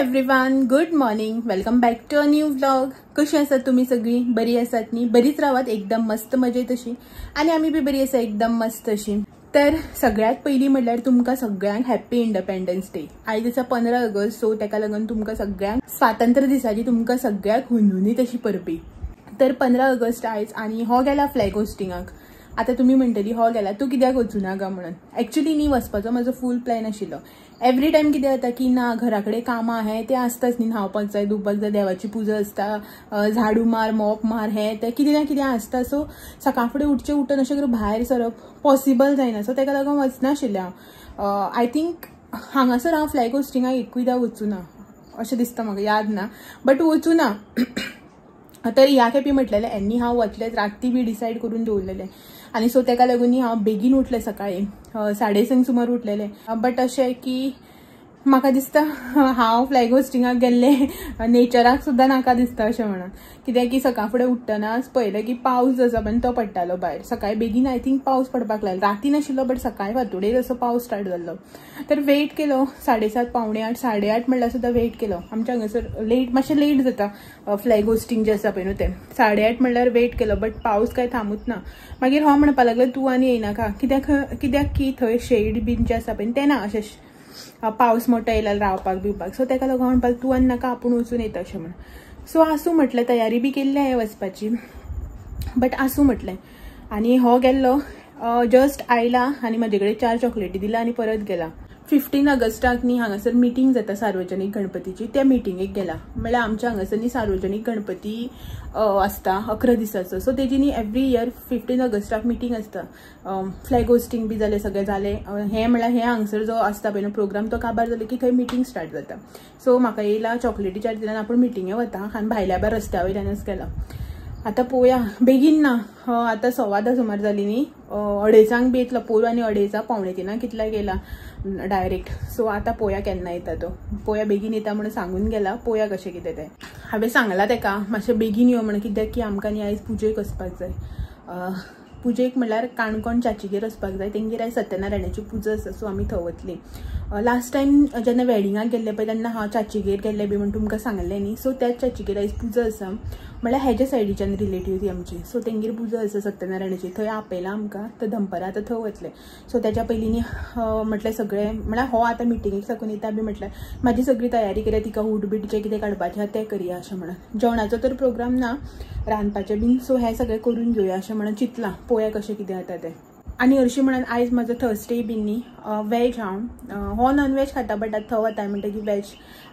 Everyone, good morning. Welcome back to a new vlog. कशी आसात तुम्ही सगळी? बरी आसात न्ही? बरीच रावात, एकदम मस्त मजेत अशी. आनी आमी बी बरी आसा, एकदम मस्त अशी. तर सगळ्यात पयली म्हणल्यार तुमकां सगळ्यांक हॅप्पी इंडिपेंडन्स डे. आयज आसा 15 ऑगस्ट, सो ताका लागून तुमकां सगळ्यांक स्वातंत्र्य दिसाची तुमकां सगळ्यांक हुनहुनीत अशी परबी. तर 15 ऑगस्ट आयज आनी हो गेला फ्लॅग होस्टिंगाक. आतां तुमी म्हणटली हो गेला, तूं कित्याक वचूना गा म्हणून. एक्चुली न्ही, वचपाचो म्हजो फूल प्लॅन आशिल्लो. एवरी टायम कितें जाता की ना, घरा कडेन कामां हें तें आसताच न्ही, न्हांवपाक जाय, धुवपाक जाय, देवाची पुजा आसता, झाडू मार, मोप मार, हें तें कितें ना कितें आसता. सो सकाळ फुडें उठचें उठून अशें करून भायर सरप पॉसिबल जायना. सो ताका लागून वचनाशिल्लें हांव. I think हांगासर हांव फ्लॅग होस्टिंगाक एकूयदां वचूना अशें दिसता म्हाका, याद ना, बट वचूना. तर ह्या खेपी म्हटलेलें एनी हांव वतलें, राती बी डिसायड करून दवरलेलें. आनी सो ताका लागून हांव बेगीन उठलें, सकाळीं 6:30 सुमार उठलेलें. बट अशें की म्हाका दिसता हांव फ्लॅग होस्टिंगाक गेल्लें नेचराक सुद्दां नाका दिसता अशें म्हणून. कित्याक की सकाळ फुडें उठ्ठनाच पळयलें की पावस आसा पण तो पडटालो भायर. सकाळीं बेगीन I think पावस पडपाक लागलो, राती नाशिल्लो बट सकाळीं फांतोडेर असो पावस स्टार्ट जाल्लो. तर वेट केलो 7:30, 7:45, 8:30 म्हणल्यार सुद्दां वेट केलो. आमच्या हांगासर लेट, मातशें लेट जाता फ्लॅग होस्टिंग जें आसा पळय न्हू तें. 8:30 म्हणल्यार वेट केलो, बट पावस काय थांबूच ना. मागीर हांव म्हणपाक लागलें तूं आनी येयनाका, कित्याक की थंय शेड बीन जें आसा पळय तें ना, अशें पावस मोठो येयला रावपाक बिवपाक. सो ताका लागून म्हणपाक तूं आनी नाका, आपूण वचून येता अशें म्हण. सो आसूं म्हटलें, तयारी बी केल्ली हांवें वचपाची, बट आसूं म्हटलें. आनी हो गेल्लो, जस्ट आयला आनी म्हजे कडेन 4 चॉकलेटी दिला आनी परत गेला. 15 ऑगस्टाक न्ही हांगासर मिटींग जाता सार्वजनीक गणपतीची, त्या मिटिंगेक गेला. म्हणल्यार आमच्या हांगासर न्ही सार्वजनीक गणपती आसता 11 दिसाचो. सो तेजी न्ही एवरी इयर 15 ऑगस्टाक मिटींग आसता. फ्लॅग होस्टिंग बी जालें, सगळें जालें. हें म्हणल्यार हें हांगसर जो आसता पळय न्हू प्रोग्राम, तो काबार जालो की थंय मिटींग स्टार्ट जाता. सो म्हाका येयला चॉकलेटी 4 दिल्यान आपूण मिटिंगे वता आनी भायल्या भायर रस्त्या वयल्यानच गेला. आतां पळोवया, बेगीन ना, आतां 10:15 सुमार जाली न्ही, 2:30 बी येतलो पोरू आनी 2:30 2:45 कितल्या गेला डायरेक्ट. सो आतां पळोवया केन्ना येता तो, पळोवया बेगीन येता म्हणून सांगून गेला, पळोवया कशें कितें तें. हांवें सांगलां तेका मातशें बेगीन यो म्हणून, कित्याक की आमकां न्ही आयज पुजेक वचपाक जाय. पुजेक म्हणल्यार काणकोण चाचीगेर वचपाक जाय, तेंगेर आयज सत्यनारायणाची पुजा आसा. सो आमी थंय वतलीं. लास्ट टायम जेन्ना वेडिंगाक गेल्लें पळय तेन्ना हांव चाचीगेर गेल्लें बी म्हण तुमकां सांगलें न्ही. सो त्याच चाचीगेर आयज पुजा आसा, म्हणल्यार हेज्या सायडीच्यान रिलेटीव ती आमची. सो तेंगेर पुजा आसा सत्यनारायणाची, थंय आपयलां आमकां, तर दनपरां आतां थंय वतलें. सो तेच्या पयलीं न्ही म्हटलें सगळें, म्हणल्यार हो आतां मिटिंगेक साकून येता बी म्हटल्यार म्हाजी सगळी तयारी केल्या, तिका हुट बीट जें कितें काडपाचें आसा तें करया अशें म्हणून. जेवणाचो तर प्रोग्राम ना, रांदपाचें बीन, सो हें सगळें करून घेवया अशें म्हणून चिंतलां, पळोवया कशें कितें जाता तें. आनी हरशीं म्हणून आयज म्हजो थर्सडे बीन न्ही, वेज हांव, हो नॉन वेज खाता बट आतां थंय वता म्हणटकीर वेज.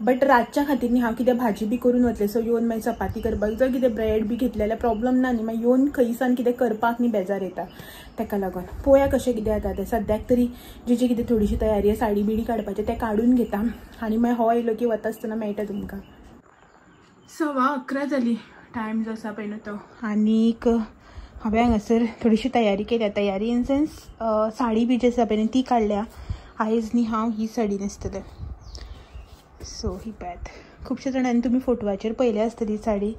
बट रातच्या खातीर न्ही हांव कितें भाजी बी करून वतलें. सो येवन मागीर चपाती करपाक जाय, कितें ब्रेड बी घेतलें जाल्यार प्रॉब्लम ना न्ही, मागीर येवन खंयसान कितें करपाक न्ही बेजार येता. ताका लागून पळोवया कशें कितें जाता तें. सद्याक तरी जी कितें थोडीशी तयारी आसा, साडी बिडी काडपाचें तें काडून घेता आनी मागीर हो येयलो की वता आसतना मेळटा तुमकां. 11:15 जाली, टायम जो आसा पळय न्हू तो. आनीक हांवें हांगासर थोडीशी तयारी केल्या. तयारी इन सेन्स साडी बी जी आसा पळय न्ही ती काडल्या. आयज न्ही हांव ही साडी न्हेसतलें. सो ही पळयात, खुबश्या जाणांनी तुमी फोटवाचेर पळयल्या आसतली साडी,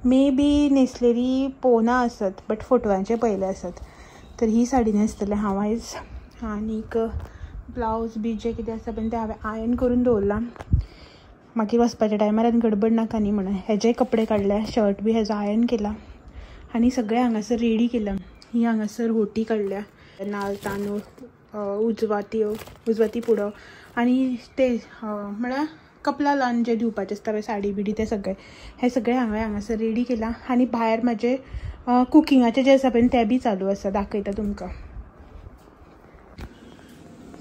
मे बी न्हेसलेली पळोवना आसत बट फोटवांचेर पळयल्या आसत. तर ही साडी न्हेसतलें हांव आयज. आनीक ब्लावज बी जें कितें आसा पळय तें हांवें आयर्न करून दवरलां, मागीर वचपाच्या टायमार आनी गडबड नाका न्ही म्हणून. हेजे कपडे काडले, शर्ट बी हेजो आयर्न केला आनी सगळें हांगासर रेडी केलां. ही हांगासर होटी काडल्या, नाल तांदूळ, उजवाती पुडो आनी ते म्हळ्यार कपला लावन जें दिवपाचें आसता पळय साडी बिडी तें सगळें, हें सगळें हांवें हांगासर रेडी केलां. आनी भायर म्हाजें कुकिंगाचें जें आसा पळय तें बी चालू आसा, दाखयता तुमकां.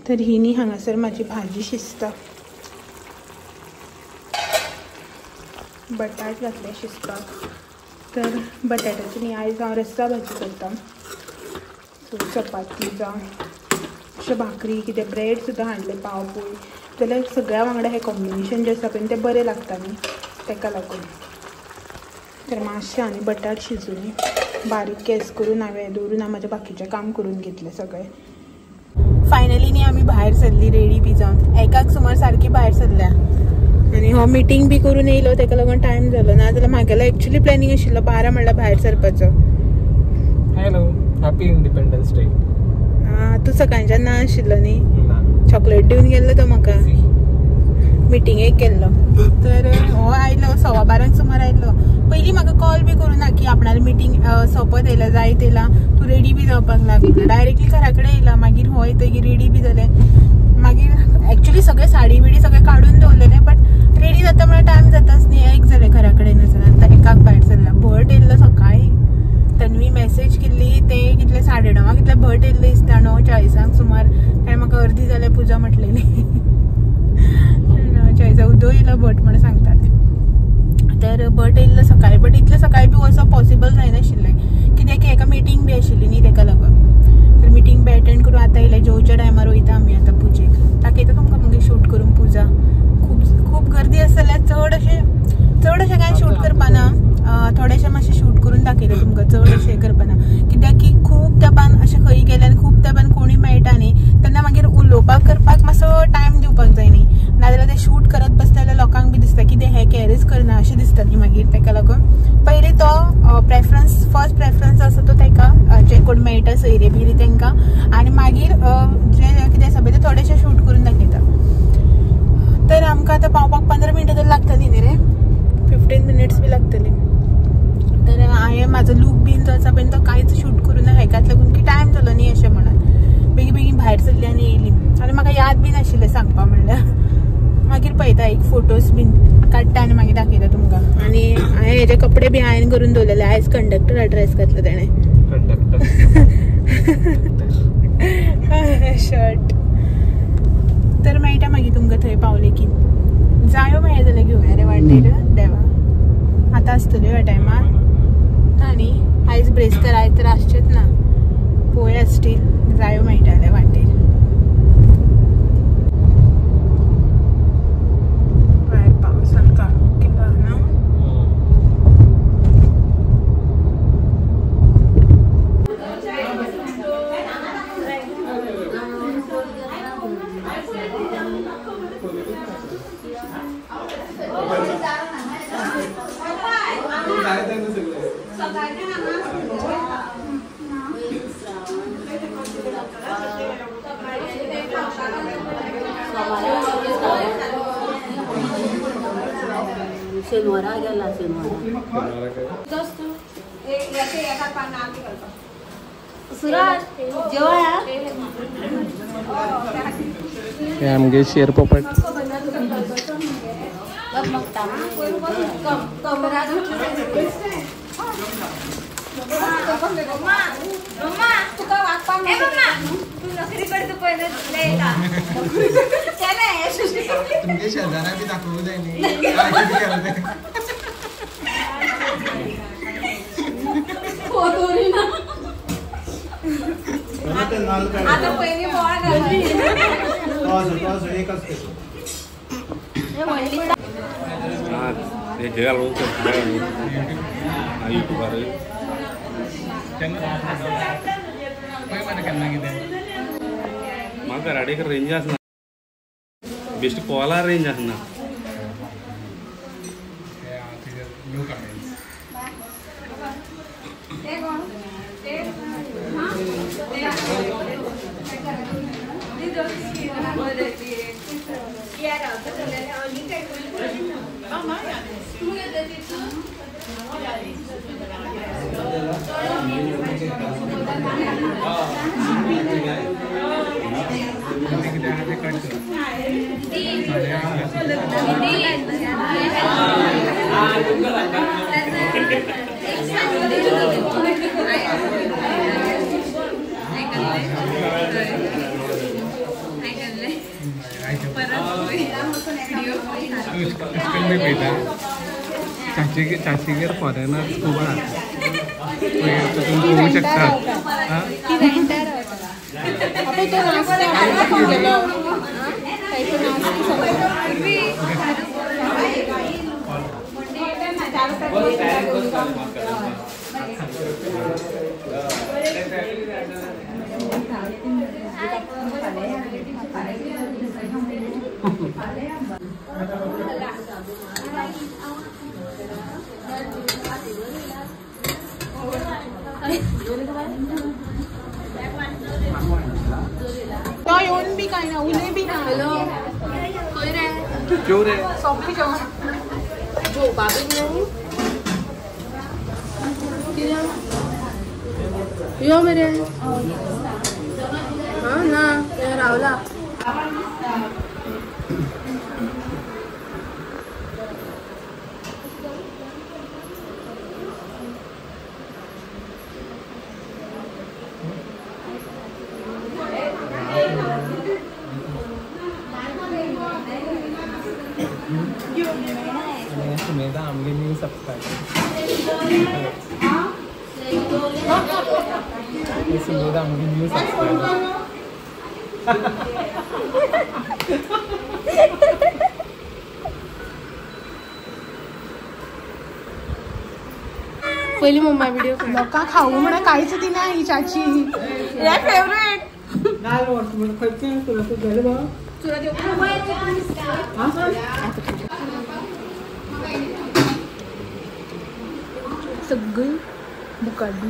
तर ही न्ही हांगासर म्हाजी भाजी शिजता, बटाट घातले शिजपाक. तर बटाट्याची न्ही आयज हांव रस्सा भाजी करता. सो चपाती जावं अशें भाकरी कितें ब्रेड सुद्दां हाडलें, पाव पोळी, जाल्यार सगळ्या वांगडा हें कॉम्बिनेशन जें आसा पळय तें बरें लागता न्ही, ताका लागून. तर मातशें आनी बटाट शिजून बारीक गॅस करून हांवें दवरून हांव म्हाजें बाकीचें काम करून घेतलें सगळें. फायनली न्ही आमी भायर सरली रेडी बी जावन, 1 सुमार सारकी भायर सरल्या. आनी हो मिटींग बी करून येयलो ताका लागून टायम जालो, ना जाल्यार म्हागेलो एक्चुअली प्लॅनिंग आशिल्लो 12 म्हणल्यार भायर सरपाचो. Hello, happy independence day. तूं सकाळच्यान ना आशिल्लो न्ही, चॉकलेट दिवन गेल्लो तो म्हाका. मिटिंगेक गेल्लो. तर हो आयलो 12:15 सुमार आयलो. पयलीं म्हाका कॉल बी करूं ना की आपणाले मिटींग सोंपत येयला जायत येयला तूं रेडी बी जावपाक लागलो. डायरेक्टली घरा कडेन येयला. मागीर हो येतकीर रेडी बी जालें. मागीर एक्चुली सगळे साडी बिडी सगळें काडून दवरलेलें बट रेडी जाता म्हळ्यार टायम जाताच न्ही. एक जालें घरा कडेन आसा आतां एकाक भायर सरला. भट येयल्लो सकाळी. तन्वी मॅसेज केल्ली ते कितले 9:30 कितले भट येयल्ले दिसता 9:40 सुमार. ताणें म्हाका अर्दी जाल्यार पुजा म्हटलेली. 9:40 उदो येयलो भट म्हण सांगताले. तर भट येयल्लो सकाळी बट इतले सकाळी बी वचप पॉसिबल जायनाशिल्लें कित्याक की एका मिटींग बी आशिल्ली न्ही तेका लागून. तर मिटींग बी अटेंड करून आतां येयले. जेवच्या टायमार वयता आमी आतां पुजेक. दाखयता तुमकां मागीर शूट करून पुजा. खूब खूब गर्दी आसा जाल्यार चड अशें कांय शूट करपाना. थोडेशें मातशें शूट करून दाखयलें तुमकां. चड अशें करपाना कित्याक की खूब तेंपान अशें खंय गेल्यार खूब तेंपान कोणूय मेळटा न्ही तेन्ना मागीर उलोवपाक करपाक मातसो टायम दिवपाक जाय न्ही. नाजाल्यार ते शूट करत बसले जाल्यार लोकांक बी दिसता की ते हे कॅरीच करना अशें दिसता न्ही. मागीर तेका लागून पयलीं तो प्रेफरन्स फर्स्ट प्रेफरन्स आसा तो तेका जे कोण मेळटा सोयरे बियरे तेंकां आनी मागीर जे कितें आसा पळय ते थोडेशें शूट करून दाखयता. तर आमकां आतां पावपाक 15 मिनटां तर लागतलीं न्ही रे. 15 मिनट्स बी लागतली. तर हांवें म्हाजो लूक बीन जो आसा पळय तो कांयच शूट करूं ना हेकाच लागून की टायम जालो न्ही अशें म्हणून बेगीन बेगीन भायर सरली आनी येयली. आनी म्हाका याद बी नाशिल्लें सांगपा म्हणल्यार. मागीर पळयता एक फोटोज बीन काडटा आनी मागीर दाखयता तुमकां. आनी हांवें हेजे कपडे बी आयन करून दवरलेले. आयज कंडक्टर ड्रेस घातलो तेणें. शर्ट. तर मेळटा मागीर तुमकां थंय पावले की. जायो मेळ्ळें जाल्यार घेवया रे वाटेर देवा. आतां आसतल्यो ह्या टायमार ना न्ही. आयज ब्रेस्तार आयज तर आसचेच ना. पळोवया स्टील जायो मेळटा जाल्यार वाटेर. भायर पावसान काळोख केला ना. शेनवारा गेला शेनवारा सुराज जेवया आमगे शेर पोपट. तुमगे शेजाऱ्या बी दाखोवंक जाय न्ही. म्हाका घराडेक रेंज आसना बेस्ट कॉलार रेंज आसना. चाचीगेर फॉरेनर्स खूब आहात तुमी पळोवंक शकता. तो येवन बी काय ना उलय बी ना. हॅलो खंय रे? जेव रे सोंपली जेवण जेवपा बी न्हू यो मरे. हां ना रावला. सुमेधा आमगे न्यू सबस्क्रायबर. सुमेधा आमगे न्यू सबस्क्रायबर. पयली मम्मा व्हिडिओ लोकां खाऊ म्हणून कांयच दिना ही चाची. हे फेवरेट सगळी बुकाडी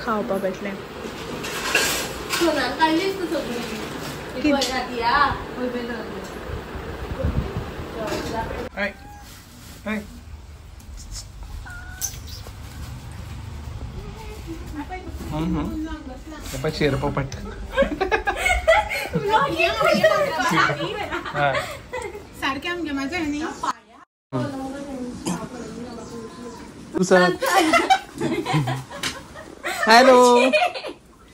खावपा बेटले. शेरपोपट सारखे आमगे माझे न्ही. हॅलो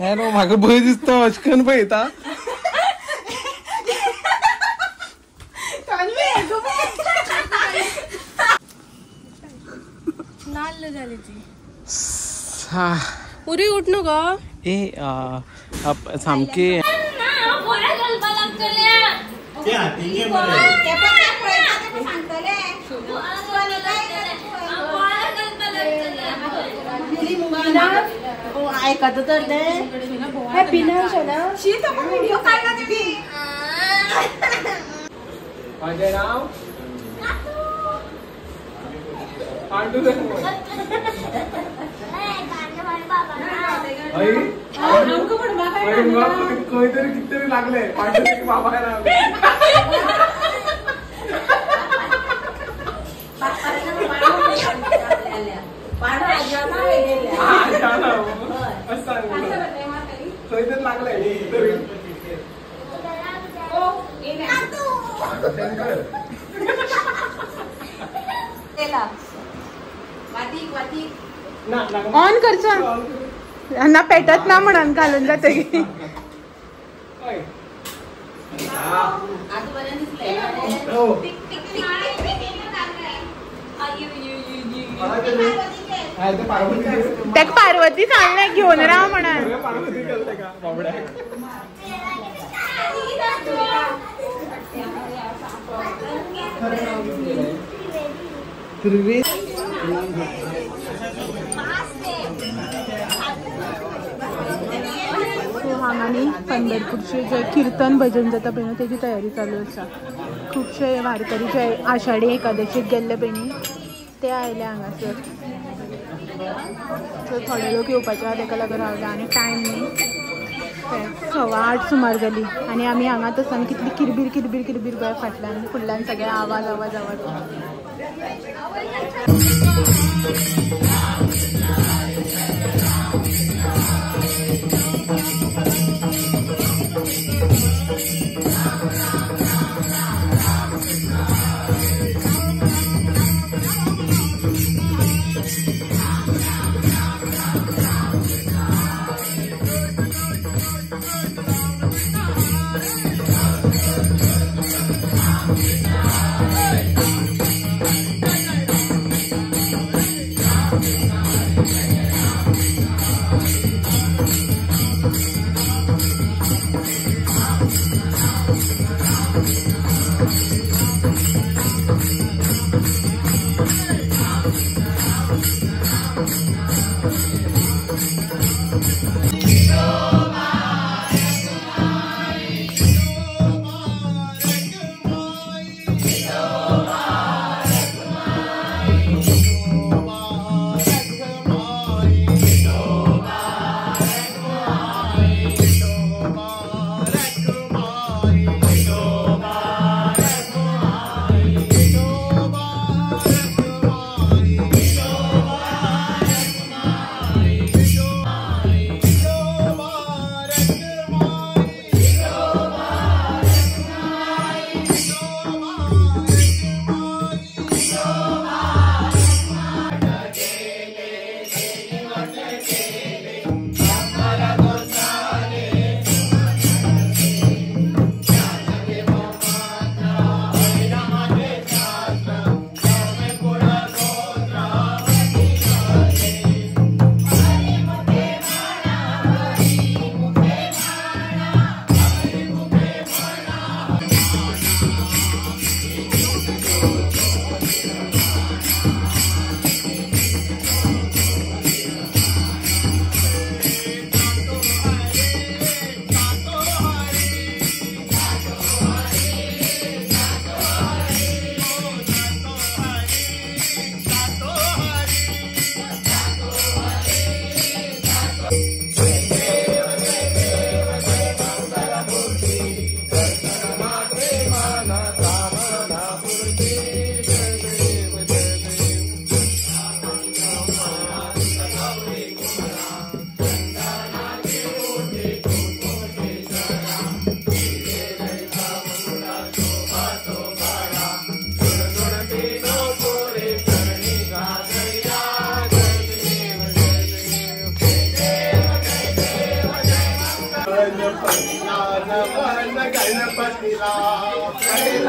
हॅलो म्हाका भंय दिसता अशकन पळयता. नाल्ल जाली ती. पुरी उठ न्हू गो. ए सामकी आयकता तर तें पिना शना. माझे नाव पांडू. खंय तरी कितें लागले पांडू बाबा नाव. खंय तरी लागले तरी. ऑन करचो ना पेटत ना म्हणून घालून जातकीर. तेका पार्वती सांगलें घेवन राव म्हणून. सो हांगा न्ही पंढरपूरचे जे किर्तन भजन जाता पळय न्हू तेजी तयारी चालू आसा. खुबशे वारकरी जे आषाढी एकादशीक गेल्ले पळय न्ही ते आयले हांगासर. सो थोडे लोक येवपाचे आहा तेका लागून रावला आनी टायम न्ही 8:15 सुमार जाली आनी आमी हांगाच आसा. कितली किरबीर किरबीर किरबीर पळय फाटल्यान फुडल्यान सगळे आवाज आवाज आवाज.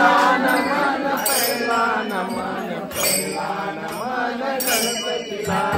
नमन, पहिला नमन, पहिला नमन गणपतीला.